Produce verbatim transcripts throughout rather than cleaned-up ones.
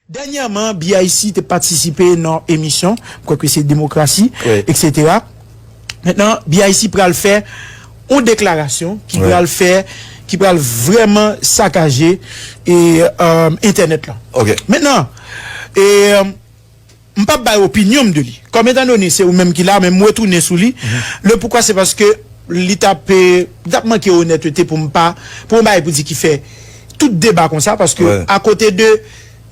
Dènyèman, B I C te patisipe nan emisyon, m kwè ke se Demokrasi, etsetera. Mentnan, B I C pral fè yon deklarasyon ki pral fè, ki pral vrèman sakaje e, entènèt lan. Mentnan, e, m p ap bay opinyon m de li. Kòm etandone se ou menm ki la, men m retounen sou li. Le poukwa se paske li t ap, e, li t ap manke onètete pou m pa, pou yon bagay pou di ki fè tout deba konsa, paske akote de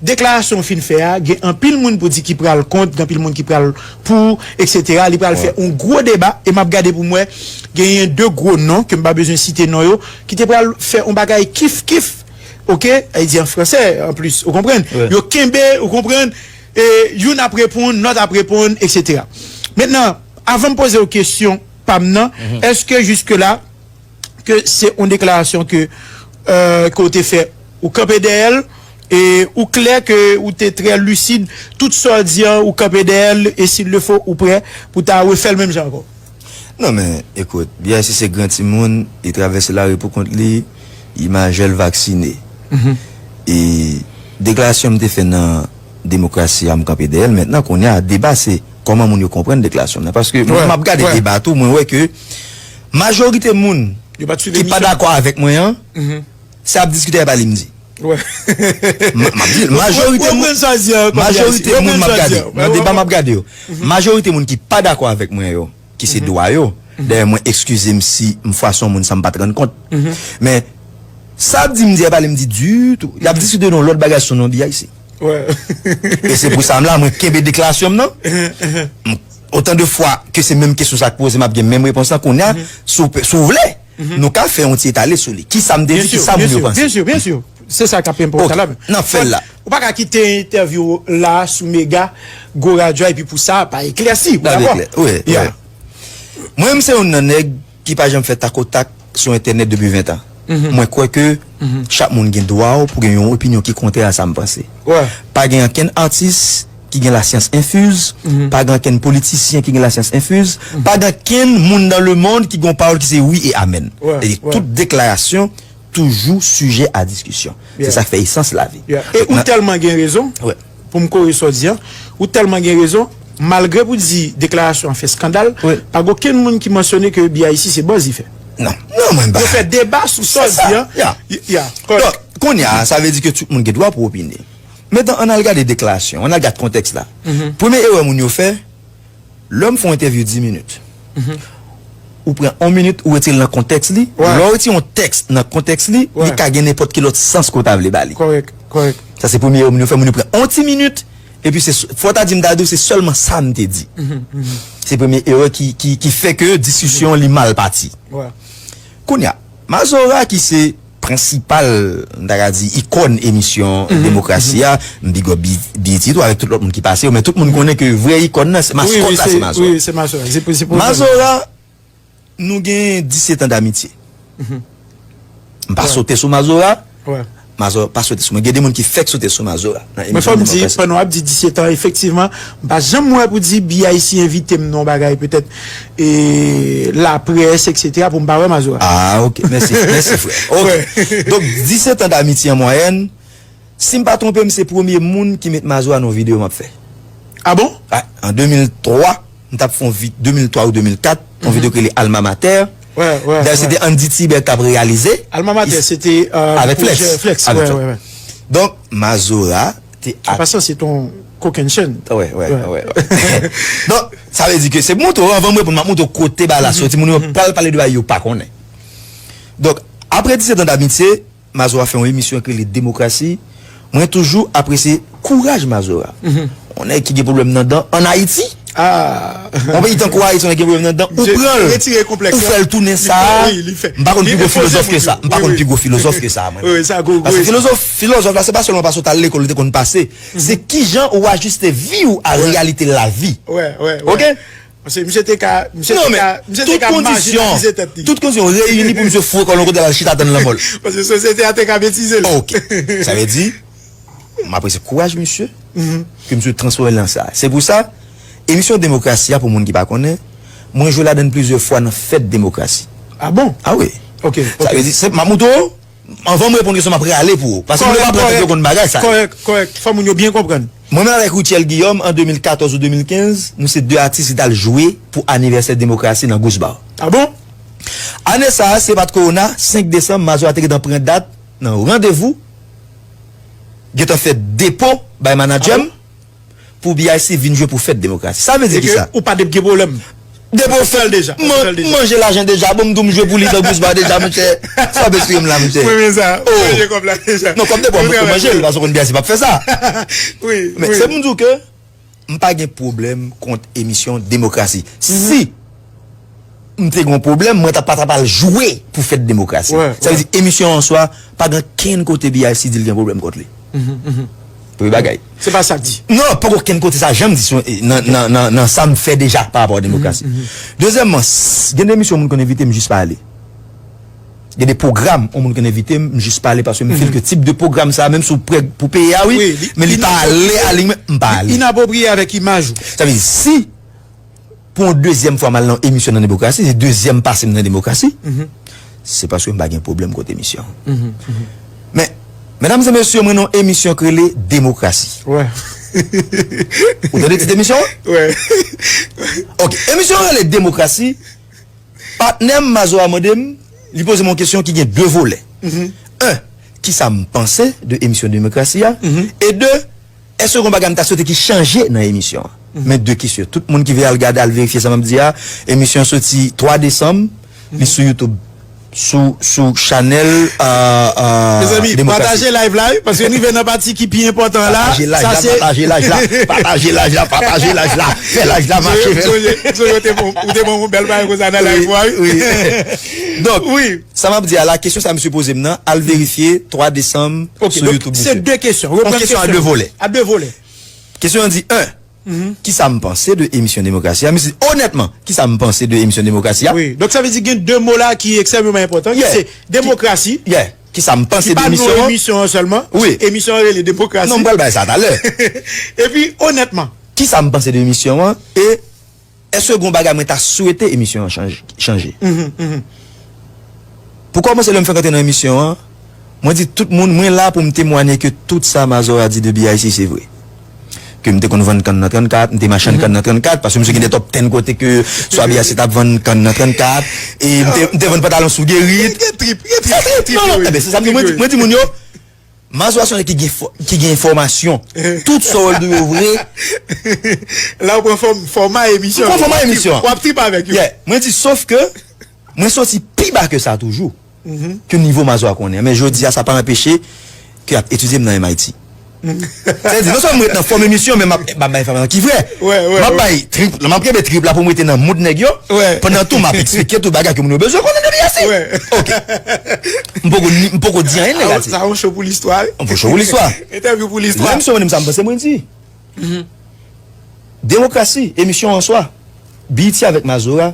deklarasyon w fin fè a, gen anpil moun pou di ki pral kont, gen anpil moun ki pral pou, etsetera. Li pral fè yon gwo deba, e m ap gade pou m wè, genyen de gwo non, ke m pa bezwen site non yo, ki te pral fè yon bagay kif kif, oke? Ay di an fransè, an plis, ou konprann? Yo kenbe, ou konprann? E youn ap reponn, lòt ap reponn, etsetera. Mentnan, avan m poze w kesyon pa m nan, èske jiske la, ke se yon deklarasyon ke, e, ke w te fè, ou kanpe dèyè l, e ou klè ke ou te trè lisid, tout sa w di an, ou kanpe dèyè l, e s'il le faut, ou prè pou ta refè l menm jan ankò? Non, men, ekout, B I C se gran timoun, li travèse lari pou kont li, li majè, l vaksine. E deklarasyon m te fè nan Demokrasi a, m kanpe dèyè l. Mentnan, kounye a, deba se kòman moun yo konprann deklarasyon m nan. Paske mwen, m ap gade deba tou, mwen wè ke majorite moun ki pa dakò avèk mwen an, se ap diskite, e pa li m di. M ap di l, majorite moun, majorite moun m ap gade, nan deba m ap gade yo, majorite moun ki pa dakò avèk mwen yo, ki se dwa yo. Dayè, mwen, eskize m si m fwason moun san m pa t rann kont. Men, sa ap di m di, e pa li m di ditou. Y ap diskite de yon lòt bagay sou non B I C. E se pou sa m la, mwen kenbe deklarasyon m nan. M- otan de fwa ke se menm kesyon sa k poze, m ap gen menm repons lan kounye a, si w pe- si w vle, nou ka fè yon ti etale sou li. Kisa m te di, kisa moun yo panse. Byen si, byen si. Se sa k ap enpòtan la. N ap fè l la. Ou pa ka kite entèvyou la sou mega, gwo radyo a, epi pou sa pa eklèsi. Ou dakò? Wi, wi. Mwen, m se youn nan nèg ki pa janm fè takotak sou entènèt depi ven tan. Mwen kwè ke chak moun gen dwa w pou gen yon opinyon ki kontrè a sa m panse. Pa gen ankenn atis ki gen lasyans enfiz, pa gen ankenn politisyen ki gen lasyans enfiz, pa gen ankenn moun nan lemond ki gen yon pawòl ki se wi e amèn. Tout deklarasyon toujou sijè a diskisyon. Se sa k fè esans lavi. E ou tèlman gen rezon, pou m kore sa w di an, ou tèlman gen rezon, malgre pou di deklarasyon an fè eskandal, pa gen okenn moun ki mansyone ke B I C se buzz li fè. Non, non, mwen m pa. Yo fè deba sou sa w di an. Donk, kounye a, sa vle di ke tout moun gen dwa pou opine. Mentnan, ann al gade deklarasyon, ann al gade kontèks la. Premye erè moun yo fè, lè m fè yon entèvyou dis minit, ou pran yon minit, ou retire l nan kontèks li. Lè w retire yon tèks nan kontèks li, li ka gen nenpòt ki lòt sans ke w ta vle ba li. Sa se premye erè moun yo fè, moun yo pran yon ti minit, epi se, fò w ta di m ta di w se sèlman sa m te di. Se premye erè ki, ki, ki fè ke diskisyon li mal pati. Kounye a, Mazora ki se prensipal, m ta ka di, ikòn emisyon Demokrasi a, m big up B E T tou avèk tout lòt moun ki pase yo, men tout moun konnen ke vrè ikòn nan, se maskòt la, se Mazora. Mazora, nou gen disèt an damitye. M pa sote sou Mazora. Mazora pa sote sou mwen. Gen de moun ki fèk sote sou Mazora nan emisyon Demokrasi. Men fò m di, pandan w ap di disèt an, efektivman, m pa janm wè pou di B I C envite m nan yon bagay, petèt, e, laprès, etsetera, pou m pa wè Mazora. Ah, ok. Mèsi, mèsi, frè. Ok. Donk, disèt an damitye an mwayèn, si m pa twonpe m, se premye moun ki met Mazora nan yon videyo m ap fè. Ah bon? Ah, an de mil twa, m t ap fè yon vi-, de mil twa ou de mil kat, yon videyo ki rele Alma Mater. Dayè, se te Andy Tibert k t ap reyalize. Alma Mater, se te, euh, avèk Flex. Avèk Flex. Donk, Mazora te... An pasan, se ton kokenn chenn. Wè, wè, wè. Donk, sa vle di ke se pou montre w, anvan m reponn, m ap montre w kote bagay la soti. Moun yo pral pale de bagay yo pa konnen. Donk, apre disèt an damitye, Mazora fè yon emisyon ki rele Demokrasi. Mwen toujou apresye kouraj Mazora. Yon nèg ki gen pwoblèm nan dan ann Ayiti. Yon peyi tankou Ayiti, yon nèg gen pwoblèm nan dan, ou pran l, ou fè l tounen sa. M pa konn pi gwo filozòf ke sa. M pa konn pi gwo filozòf ke sa, mwen. Paske filozòf, filozòf la, se pa sèlman paske w t al lekòl, ou te konn pase. Se kijan ou ajiste vi w a reyalite lavi. Ok? Paske misye te ka, misye te ka, misye te ka majinalize tèt li. Tout kondisyon reyini pou misye foure kò l yon kote, l al chita tann lanmò l. Paske sosyete a te ka betize l. Ok. Sa vle di, m apresye kouraj misye, ke misye transfòme l nan sa. Se pou sa, emisyon Demokrasi a, pou moun ki pa konnen, mwen jwe ladan l plizyè fwa nan fèt Demokrasi. Ah bon? Ah wi. Ok, ok. Sa vle di, se, m ap montre w, Anvan m reponn kesyon, m ap rale pou ou. Paske moun yo pa pran tèt yo konn bagay sa. Kòrèk, kòrèk. Fò moun yo byen konprann. Mwen menm avèk Rutshelle Guillaume, an de mil katòz ou de mil kenz, nou se de atis ki t al jwe pou anivèsè demokrasi nan Goose Bar. A bon? Ane sa a, se pa t kowona, senk desanm, Mazora te gentan pran dat nan randevou, gentan fè depo bay manadjè m pou B I C vin jwe pou fèt demokrasi. Sa vle di kisa? Ou pa t ap gen pwoblèm. Depi w fè l deja. Mwen manje lajan deja. Bon, m di w m jwe pou li nan Goose Bar deja, monchè. Sa w ap esplike m la, monchè? Mwen menm sa. Manje kòb la deja. Non, kòb depo a, mwen manje l, paske w konn B I C p ap fè sa. Men se pou m di w ke m pa gen pwoblèm kont emisyon demokrasi. Si m te gen yon pwoblèm, mwen ta pa ta pral jwe pou fèt demokrasi. Sa vle di, emisyon an swa, pa gen kenn kote B I C di l gen pwoblèm kont li. Premye bagay. Se pa sa k di. Non, poko kenn kote sa janm di sou, nan, nan, nan, nan sa m fè deja pa rapò a demokrasi. Dezyèmman, s- gen de emisyon moun konn envite m jis pale. Gen de pwogram yon moun konn envite m, m jis pale paske m fil ke tip de pwogram sa, menm si w prè pou peyi a, wi, men li pa ale a liy mwen, m pa ale. Inapwopriye avèk imaj ou. Sa vle di, si pou yon dezyèm fwa m al nan emisyon nan demokrasi, se dezyèm pase m nan demokrasi, se paske m pa gen pwoblèm kont emisyon an. Men, medam e mesye, mwen nan yon emisyon k rele Demokrasi. Ou tande tit emisyon an? Ok, emisyon an rele Demokrasi. Patnè m Mazora mande m, li poze m yon kesyon ki gen de volè. En, kisa m panse de emisyon Demokrasi a? E de, èske gen yon bagay m ta swete ki chanje nan emisyon an? Men de kesyon. Tout moun ki vle al gade, al verifye sa m ap di a, emisyon an soti twa desanm, li sou YouTube, sou, sou chanèl Demokrasi. Mezanmi, pataje live la, wi, paske n rive nan pati ki pi enpòtan la. Pataje live la, pataje live la, pataje live la, pataje live la, fè live la mache. Ou te bon, ou te bon, yon bèl bagay konsa nan live ou a, wi. Donk, sa m ap di a la, kesyon sa misye poze m nan, al verifye twa desanm sou YouTube. Se de kesyon. Yon kesyon a de volè. A de volè. Kesyon an di, en, kisa m panse de emisyon Demokrasi a? Misye di, onètman, kisa m panse de emisyon Demokrasi a? Wi, donk sa vle di gen de mo la ki ekstrèmeman enpòtan, ki se demokrasi. Kisa m panse de emisyon an? Ki pa non emisyon an sèlman. Wi. Emisyon an rele Demokrasi. Non, m pral bay sa talè. Epi, onètman. Kisa m panse de emisyon an? E Èske gen yon bagay mwen ta swete emisyon an chanje? Pou kòmanse, lè m fèk antre nan emisyon an, mwen di tout moun, mwen la pou m temwanye ke tout sa Mazora di de B I C se vre. Ke m te konn vann kann nan trannkat, m te machann kann nan trannkat, paske misye gen de top ten kote ke swa B I C t ap vann kann nan trannkat, e m te, m te vann pantalon sou gerit. Gen trip, gen trip, gen trip. Non, non, eben, se sa m di, mwen di, mwen di moun yo, Mazora se yon nèg ki gen, ki gen enfòmasyon. Tout sa w di yo vre. La ou pran fòm, fòma emisyon. Ou pran fòma emisyon. W ap trip avèk yo. Yeah. Mwen di, sof ke mwen soti pi ba ke sa toujou. Ke nivo Mazora konnen. Men jodi a, sa pa anpeche ke y ap etidye m nan M I T. Sa vle di, non sèlman m ret nan fòm emisyon, men m ap, m ap bay enfòmasyon ki vrè. M ap bay trip, m ap kenbe trip la pou m rete nan mood nèg yo. Pandan tou, m ap eksplike tout bagay ke moun yo bezwen konnen de B I C. Ok. M poko, m poko di anyen negatif. Sa yon show pou listwa, wi. Yon show pou listwa. Entèvyou pou listwa. Lè misye mande m sa m panse, mwen di. Demokrasi, emisyon an swa, B E T avèk Mazora,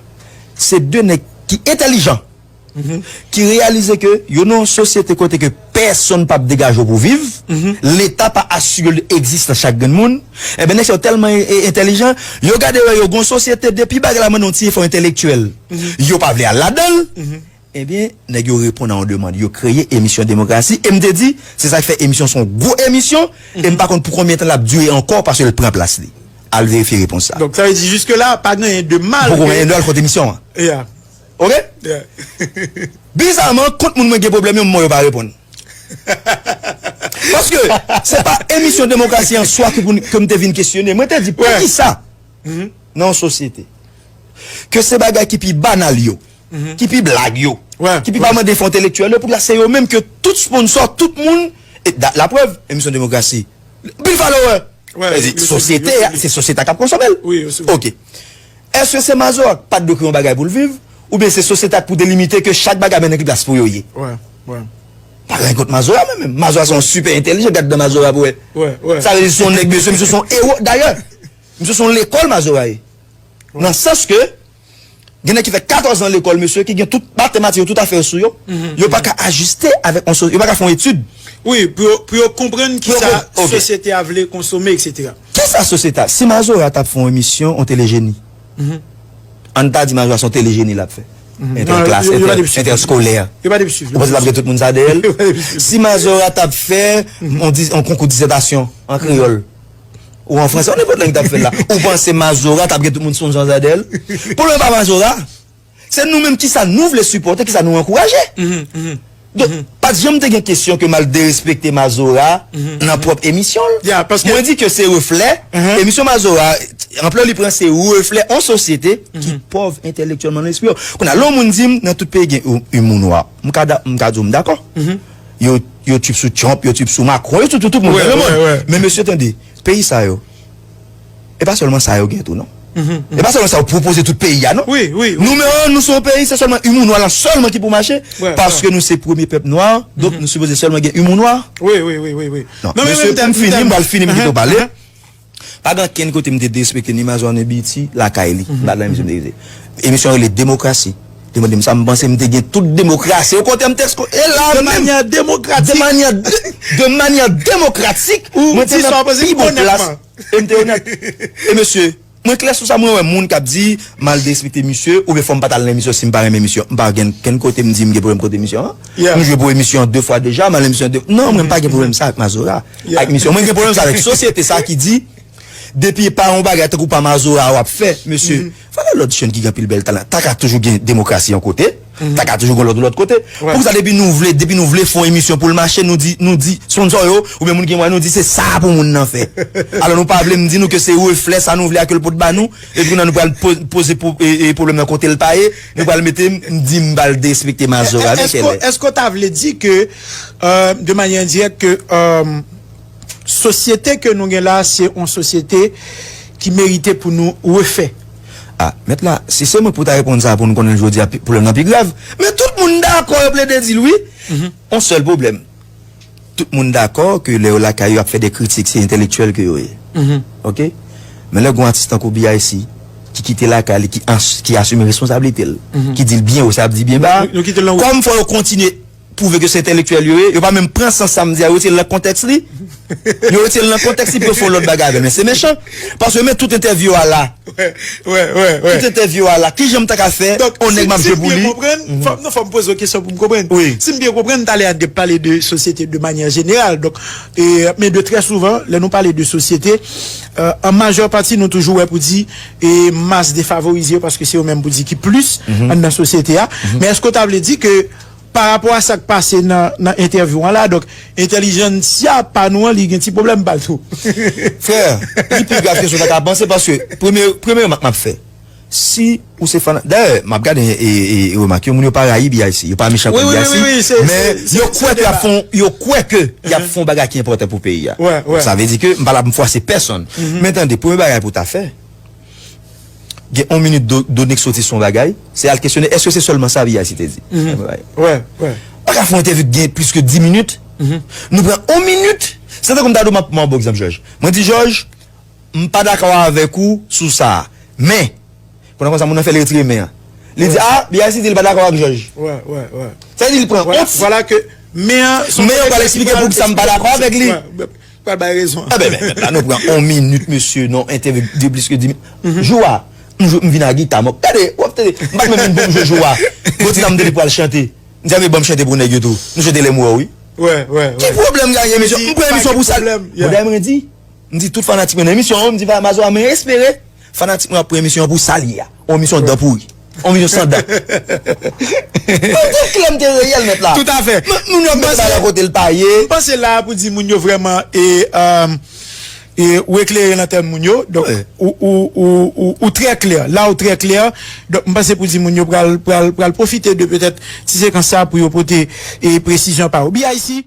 se de nèg ki entèlijan, ki reyalize ke yo nan yon sosyete kote ke pèsonn p ap degaje w pou viv, Leta pa asire w de egzistans chak grenn moun, enben, nèg sa yo tèlman e- e- entèlijan, yo gade wè yo gen yon sosyete, depi bagay la mande yon ti efò entèlektyèl, yo pa vle al ladan l, Ebyen, nèg yo reponn a yon demann. Yo kreye emisyon Demokrasi. E m te di, se sa k fè emisyon se yon gwo emisyon. E m pa konn pou konbyen tan l ap dire ankò paske l pran plas li. Al verifye repons sa. Donk, sa vle di, jiske la, pa gen anyen de mal. Poko gen anyen de mal kont emisyon an. Yeah. Ok? Yeah. Bizaman, kont moun mwen gen pwoblèm yo, m wè yo pa reponn. Paske se pa emisyon Demokrasi an swa ke pou n- ke m te vin kesyone. Mwen te di, poukisa nan yon sosyete ke se bagay ki pi banal yo, ki pi blag yo, ki pi pa mande efò entèlektyèl yo, pou la se yo menm ke tout sponsò, tout moun, e da- laprèv, emisyon Demokrasi, anpil follower. Sa vle di, sosyete a, se sosyete a k ap konsome l. Ok. Èske se Mazora k pa t dwe kreye yon bagay pou l viv, oubyen se sosyete a k pou delimite ke chak bagay mennen ki plas pou yo ye? Pa gen anyen kont Mazora, mwen menm. Mazora se yon sipè entèlijan, gad dan Mazora pou wè. Sa vle di, se yon nèg, mesye, misye se yon ewo. Dayè, misye se yon lekòl Mazora ye. Nan sans ke, gen nèg ki fè katòz an lekòl, mesye, ki gen tout matematik yo, tout afè yo sou yo, yo pa ka ajiste avèk yon so- yo pa ka fè yon etid. Wi, pou yo, pou yo konprann kisa sosyete a vle konsome, etsetera. Kisa sosyete a, si Mazora t ap fè yon emisyon, yon telejeni, ann ta di Mazora se yon telejeni l ap fè. Entèklas, entèskolè. Ou panse l ap gen tout moun sa dèyè l? Si Mazora t ap fè yon konkou dizètasyon an kreyòl ou an fransè, nenpòt lang li t ap fè l la, ou panse Mazora t ap gen tout moun sponsor sa dèyè l? Pwoblèm pa Mazora. Se nou menm, kisa nou vle sipòte, kisa nou ankouraje. Donk, pa t janm te gen kesyon ke m al derespekte Mazora nan pwòp emisyon l. Mwen di ke se reflè, emisyon Mazora, anplè li pran se reflè yon sosyete ki pòv entèlektyèlman nan lespri yo. Kounye a, lè yon moun di m, nan tout peyi gen imounwa, m ka, m ka di w m dakò. Yo, yo trip sou Trump, yo trip sou Macron, yo trip sou tout moun nan lemonn. Men mesye, tande, peyi sa yo, e pa sèlman sa yo gen tou, non. E pa sèlman sa yo pwopoze tout peyi a, non. Nou menm, nou se yon peyi, se sèlman imounwa la sèlman ki pou mache, paske nou se premye pèp nwa, donk nou sipoze sèlman gen imounwa. Non, mesye, pou m fini, m pral fini, m kite w pale. Pa gen ankenn kote m te derespekte ni Mazora ni B E T lakay li. M pa t nan emisyon m te rete. Emisyon rele Demokrasi. Li mande m sa m panse, m te gen tout demokrasi. Ou kontre m tèks ko-, e la menm. De manyè demokratik. De manyè de, de manyè demokratik, mwen te nan pi bon plas. E m te onèt. E mesye, mwen klè sou sa, mwen wè moun k ap di, m al derespekte misye, oubyen fò m pa t al nan emisyon si m pa renmen misye. M pa gen kenn kote m di m gen pwoblèm kont emisyon an. M jwe pou emisyon an de fwa deja, m al nan emisyon an de. Non, mwen m pa gen pwoblèm sa ak Mazora, ak misye. Mwen gen pwoblèm sa avèk sosyete sa ki di, depi e pa yon bagay tankou pa Mazora w ap fè, mesye, fò gen lòt jèn ki gen anpil bèl talan. Ta ka toujou gen demokrasi yon kote, ta ka toujou gen lòt, lòt kote. Poukisa depi nou vle, depi nou vle fè yon emisyon pou l mache, nou di, nou di sponsor yo, oubyen moun ki gen mwayen, nou di se sa pou moun nan fè. Alò nou pa vle m di nou ke se reflè sa nou vle a ke l pot ba nou, epi kounye a nou pral po-, poze po-, e, e, pwoblèm nan kote l pa ye, nou pral mete m, m di m pral derespekte Mazora. Èske, èske w ta vle di ke, euh, de manyè endirèk, ke, euh, sosyete ke nou gen la, se yon sosyete ki merite pou nou refè. Ah, mèt la, si se mwen pou ta reponn sa pou nou konnen jodi a, pi- pwoblèm nan pi grav. Men tout moun dakò, yo plede di l, wi. Yon sèl pwoblèm. Tout moun dakò ke lè yo lakay yo ap fè de kritik, se entèlektyèl ke yo ye. Oke? Men lè gon atis tankou B I C, ki kite lakay li, ki ans-, ki asime responsablite l, ki di l byen wo, sa ap di byen ba, kòm fò yo kontinye pwouve ke se entèlektyèl yo ye, yo pa menm pran sans sa m di a, yo retire l nan kontèks li. Yo retire l nan kontèks li pou yo fè yon lòt bagay avè l. Men se mechan. Paske men tout entèvyou a la. Tout entèvyou a la. Kijan m ta ka fè yon nèg m ap jwe pou li? Fò, non, fò m poze w kesyon pou m konprann. Si m byen konprann, talè a n te pale de sosyete de manyè jeneral. Donk, e, men de trè souvan, lè nou pale de sosyete, euh, an majè pati, nou toujou wè pou di, e, mas defavorize yo, paske se yo menm pou di ki plis anndan sosyete a. Men èske w ta vle di ke pa rapò a sa k pase nan, nan entèvyou an la, donk, entèlijansya pa nou an, li gen ti pwoblèm pa l tou. Frè, li pi grav ke sa w ta ka panse, paske premye, premye remak m ap fè, si ou se fana-, dayè, m ap gade, e, e, e, remak yo, moun yo pa rayi B I C, yo pa mechan kont B I C, men yo kwè ke y ap fè yon, yo kwè ke y ap fè yon bagay ki enpòtan pou peyi a. Sa vle di ke m pa la pou m fwase pèsonn. Men tande, premye bagay pou w ta fè, gen yon minit do, Donik soti sou yon bagay, se al kesyone, èske se sèlman sa B I C te di? Pa ka fè yon entèvyou ki gen plis ke dis minit. Nou pran yon minit. Se tankou m ta di w, m ap, m ap ba w egzanp, Jòj. Mwen di, Jòj, m pa dakò avèk ou sou sa a. Men, pandan konsa, moun nan fè l retire men an. Li di, ah, B I C di l pa dakò ak Jòj. Sa vle di l pran yon ti. Men an pral eksplike poukisa m pa dakò avèk li. Pral bay rezon. Enben, men, men, la nou pran yon minit, mesye, nan entèvyou de plis ke dis minit. Jou a, m jwe, m vin a gita, mwen, gade, w ap tande, m pa t menm vin pou m jwe jou a. Gon ti sa m tande pral chante. M di, a, men ban m chante pou nèg yo tou. Nou chante lè m wè w, wi. Ki pwoblèm gaye, mesye? M pran emisyon pou sa. Bon, dayè, mwen di, m di tout fanatik mwen nan emisyon an, m di, Mazora, mwen espere fanatik mwen ap pran emisyon an pou sa l ye a. Yon emisyon dan pouri. Yon emisyon san dan. Mwen te klè, m te reyèl, mèt la. Toutafè. Moun yo ap met bagay kote l pa ye. M panse la pou di moun yo vrèman, e, euh, e, ou eklere nan tèt moun yo. Donk, ou, ou, ou, ou, ou trè klè. La, ou trè klè. Donk, m panse pou di moun yo pral, pral, pral pwofite de petèt ti sekans sa pou yo pote, e, presizyon pa yo. B I C,